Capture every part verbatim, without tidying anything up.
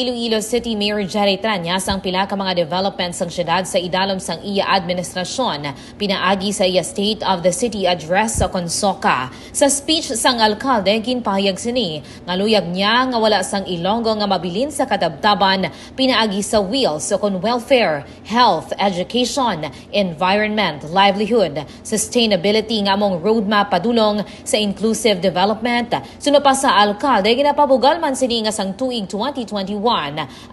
Iloilo City Mayor Jerry Treñas ang pila ka mga development sang siyudad sa idalom sang iya administrasyon, pinaagi sa iya State of the City Address sa CONSOCA. Sa speech sang alkalde, ginpahayag sini nga luyag niya nga wala sang Ilonggo nga mabilin sa katabtaban pinaagi sa wills kon welfare, health, education, environment, livelihood, sustainability nga among roadmap padulong sa inclusive development. Suno pa sa alkalde, ginapabugal man sini nga sang tuig twenty twenty-one,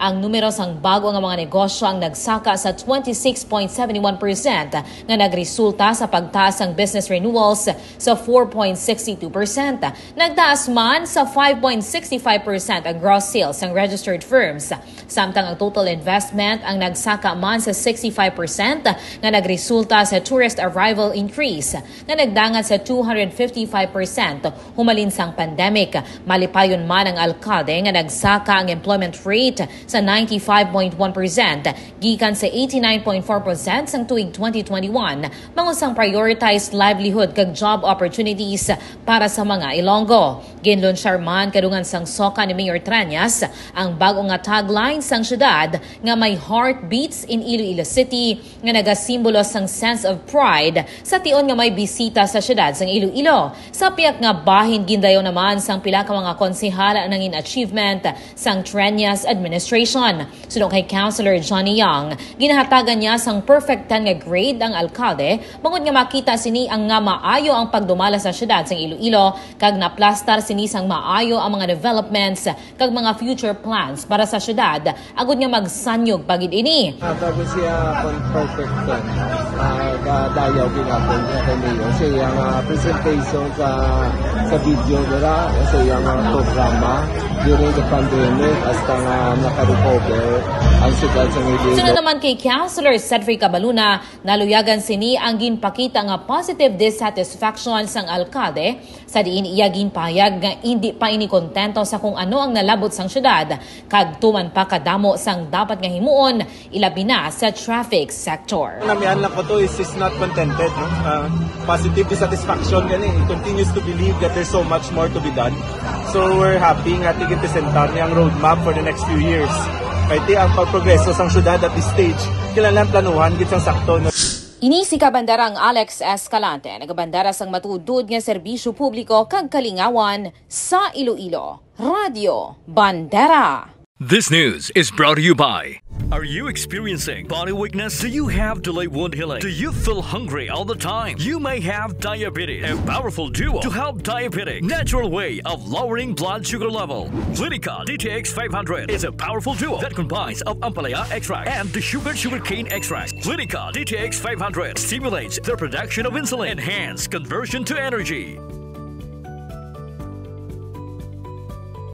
ang numero sang bago nga mga negosyo ang nagsaka sa twenty-six point seven one percent, nga nagresulta sa pagtaas sang business renewals sa four point six two percent. Nagtaas man sa five point six five percent ang gross sales sang registered firms. Samtang ang total investment ang nagsaka man sa sixty-five percent, nga nagresulta sa tourist arrival increase nga nagdangat sa two hundred fifty-five percent humalin sang pandemic. Malipayon man ang alkalde nga nagsaka ang employment rate sa ninety-five point one percent gikan sa eighty-nine point four percent sang tuig twenty twenty-one, bangod sang prioritized livelihood kag job opportunities para sa mga Ilonggo. Ginlunsyar man kadungan sang CONSOCA ni Mayor Treñas ang bag-o nga tagline sang siyudad nga "My heart beats in Iloilo City," nga nagasimbolo sang sense of pride sa tion nga may bisita sa siyudad sang Iloilo. Sa pihak nga bahin, gindayaw naman sang pila ka mga konsehal ang nangin achievement sang Treñas administration. Suno kay Councilor Johnny Young, ginahatagan niya sang perfect ten nga grade ang alkalde, bangod nga makita sini ang nga maayo ang pagdumala sa siyudad sang Iloilo, kag naplastar sini sang maayo ang mga developments kag mga future plans para sa siyudad, agud nga magsanyog pa gid ini. Ah, bago siya kon perfect ten, ah, gadayaw ginapon niya kay Mayor sa iyang, ah, presentation sa, sa video dira, sa iyang, ah, programa during the pandemic, hasta nga naka-recover ang siyudad sa Iloilo. Sunod naman kay Councilor Cedric Cabaluna, naluyagan sini ang ginpakita nga positive dissatisfaction sang alkalde, sa diin iya ginpahayag nga indi pa ini kontento sa kung ano ang nalabot sang siyudad, kag tuman pa kadamo sang dapat nga himuon, ilabi na sa traffic sector. Namian lang ko to is, is not contented, no? Ah, positive dissatisfaction gani. He continues to believe that there's so much more to be done. So we're happy nga tigin presentar niya ang roadmap for the next few years. Kay ti ang pagprogreso sang syudad at this stage, kinahanglan planuhan gid sang sakto, no? Ini si Kabandarang Alex Escalante, nagabandara sang matuod nga serbisyo publiko kag kalingawan sa Iloilo. Radyo Bandera. This news is brought to you by. Are you experiencing body weakness? Do you have delayed wound healing? Do you feel hungry all the time? You may have diabetes. A powerful duo to help diabetic natural way of lowering blood sugar level. Clinica D T X five hundred is a powerful duo that combines of ampalaya extract and the sugar sugarcane extract. Clinica D T X five hundred stimulates the production of insulin, enhance conversion to energy.